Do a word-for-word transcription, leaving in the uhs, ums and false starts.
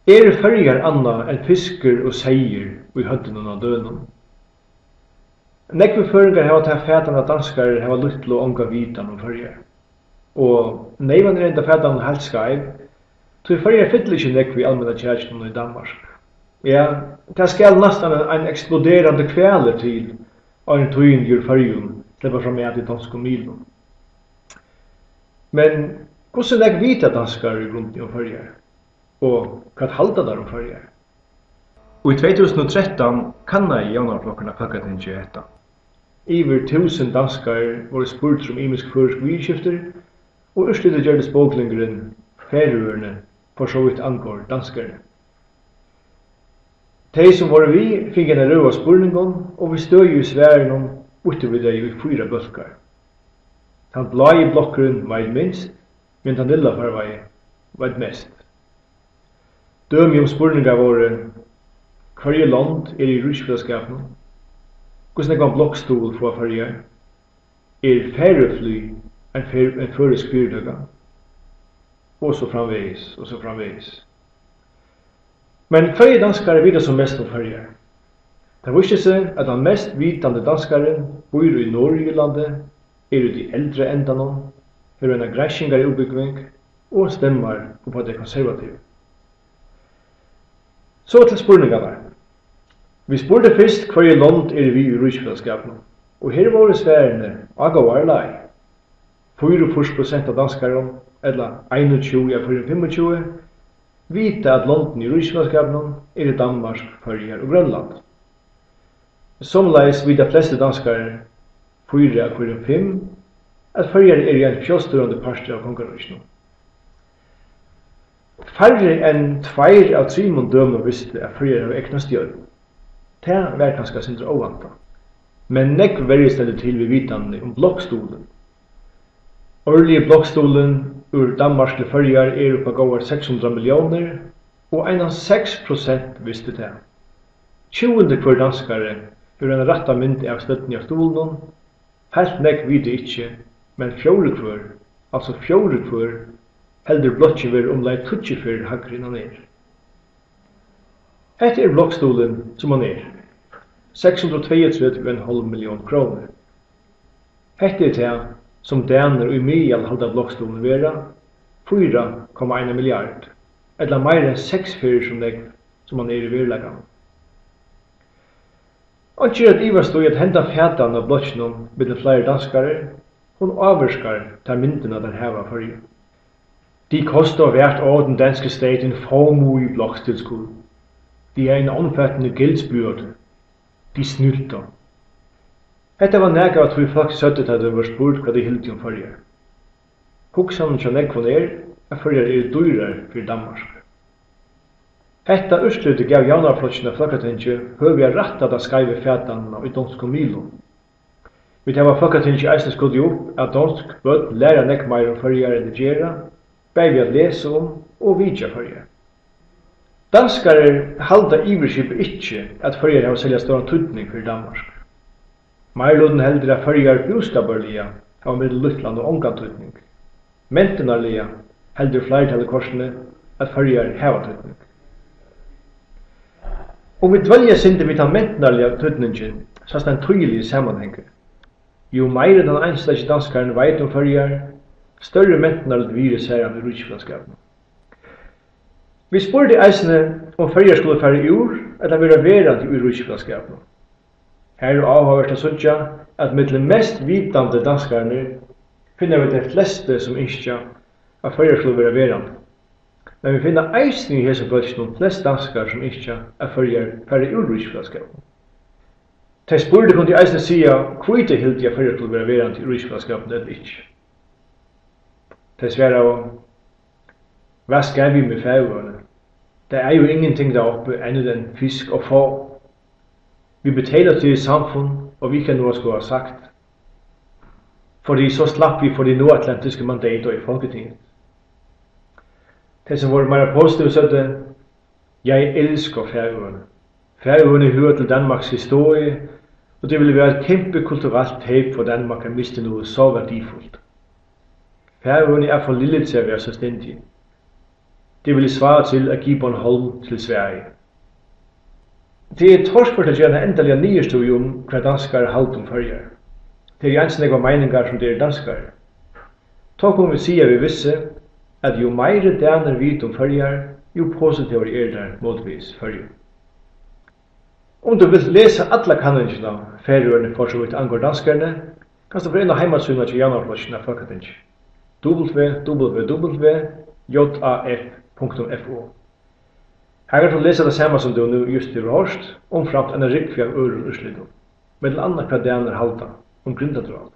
Eru Føroyar annað enn fiskur og seyður í høvdinum á dønum? Nógvir føroyingar hava ta fatan, at danskarar hava lítla og onga vitan um Føroyar. Og neyvan er henda fatan heilt skeiv, tí Føroyar fylla ikki nógv í almenna kjakinum í Danmark. Ja, tað skal næstan ein, ein eksploderandi hvalur til, áðrenn tíðindi úr Føroyum sleppa framat í donskum miðlum. Men hvussu nógv vita danskarar í grundini um Føroyar? Og hvat halda teir um Føroyar? Í tvey túsund og trettan kannaði Javnaðarflokkurin á Fólkatingi hetta. Yvir túsund danskarar vóru spurdir um ymisk føroysk viðurskiftir, og úrslitið gjørdist bóklingurin Færøerne, for så vidt angår danskerne. Tey, sum vóru við, fingu eina røð av spurningum, og við støði í svarunum býttu vit tey í fýra bólkar. Tann blái blokkurin veit minst, men tann lilla farvaði veit mest. Dømi um spurningar vóru: Hvørji lond eru í ríkisfelagsskapinum? Hvussu nógvan blokkstuðul fáa Føroyar? Er Færøflý ein fer-, ein føroysk fyritøka? Og so framvegis, og so framvegis. Men hvørjir danskarar vita so mest um Føroyar? Tað vísti seg, at tann mest vitandi danskarin býr í Norðurírlandi, er úti í eldra endanum, hevur eina granskingarútbúgving og stemmar upp á tey konservativu. So til spurningarnar. Vit spurdu fyrst, hvørji lond eru við í ríkisfelagsskapinum, og her vóru svarini á góðari leið. Fýraogfýrs prosent av danskarum, ella einogtjúgu av hvørjum fimmogtjúgu, vita, at londini í ríkisfelagsskapinum eru Danmark, Føroyar og Grønland. Somuleiðis vita flestu danskarar, fýra av hvørjum fimm, at Føroyar eru ein sjálvstýrandi partur av kongaríkinum. Færri enn tveir av trimum dønum vistu, at Føroyar hava egna stjórn. Tað var kanska eitt sindur óvæntað. Men nógv verri stendur til við vitanini um blokkstuðulin. Árligi blokkstuðulin úr Danmark til Føroyar er upp á góðar seks hundrað milliónir, og einans seks prosent vistu tað. Tjúgundi hvør danskari hevur eina rætta mynd av støddini á stuðlinum. Heilt nógv vita ikki, men fjórði hvør, altso fjórði hvør, heldur, blokkin verður umleið tíggju ferðir hægri, enn hann er. Hetta er blokkstuðulin, sum hann er. Seks hundrað og tveyogtretivu og ein hálv millión krónur. Hetta er tað, sum danir í miðal halda blokkstuðulin vera, fýra komma eina milliard, ella meira enn seks ferðir so nógv, sum hann er í veruleikanum. Einki er at ivast í, at henda fatan av blokkinum millum fleiri danskarar, hon ávirkar ta myndina, teir hava av Føroyum. De koster hvert år den danske stat en formue i bloktilskud. De er en omfattende gældsbyrde. De snylter. Hetta var nakað av tí, fólk søgdu, tá tey vóru spurd, hvat tey hildu um Føroyar. Hugsanin hjá nógvum er, at Føroyar eru dýrar fyri Danmark. Hetta úrslitið gav Javnaðarflokkinum á Fólkatingi høvi at rætta ta skeivu fatanina í donskum miðlum. Vit hava á Fólkatingi eisini skotið upp, at donsk børn læra nógv meira um Føroyar, enn tey gera, bæði við at lesa um og vitja Føroyar. Danskarar halda yvirskipað ikki, at Føroyar hava serliga stóran týdning fyri Danmark. Meirilutin heldur, at Føroyar búskaparliga hava millum lítlan og ongan týdning. Mentanarliga heldur fleirtalið kortini, at Føroyar hava týdning. Um vit dvølja eitt sindur við tann mentanarliga týdningin, sæst ein týðiligur samanhangur. Jú meira tann einstaki danskarin veit um Føroyar, størri mentanarligt virði sær hann í ríkisfelagsskapinum. Vit spurdu eisini, um Føroyar skulu fara úr ella verða verandi í ríkisfelagsskapinum. Har er áhugavert at síggja, at millum mest vitandi danskararnar finna vit tey flestu, sum ynskja, at Føroyar skulu verða verandi. Men vit finna eisini í hesum bólkinum flest danskarar, sum ynskja, at Føroyar fara úr ríkisfelagsskapinum. Tey spurdu kundu eisini siga, hví tey hildu, at Føroyar skulu verða verandi í ríkisfelagsskapinum ella ikki. Tey svaraðu: Hvat skal vit við Færøerne? Der er jo ingenting deroppe andet end fisk og får. Vi betaler til et samfund, og vi kan nu også gå og sagt, fordi så slap vi for de nordatlantiske mandater i Folketinget. Tey, sum vóru meira positiv, søgdu: Jeg elsker Færøerne. Færøerne hører til Danmarks historie, og det ville være et kæmpe kulturelt tab for Danmark at miste noget så værdifuldt. Færøerne er for lille til at være selvstændige. Det vil svare til at give Bornholm til Sverige. Tað er torført at gera eina endaliga niðurstøðu um, hvat danskarar halda um Føroyar. Tað eru eins nógvar meiningar, sum tað eru danskarar. Tó kunnu vit siga við vissu, at jú meiri danir vita um Føroyar, jú positivari eru teir mótvegis Føroyum. Um tú vilt lesa alla kanningina, Færøerne for så vidt angår danskerne, kanst tú fara inn á heimasíðuna hjá Javnaðarflokkinum á Fólkatingi, w w w j a f punktum f o. Har kanst tú lesa tað sama, sum tú nú júst hevur hoyrt, umframt eina rúgvu av øðrum úrslitum, millum annað hvat danir halda um grindadráp.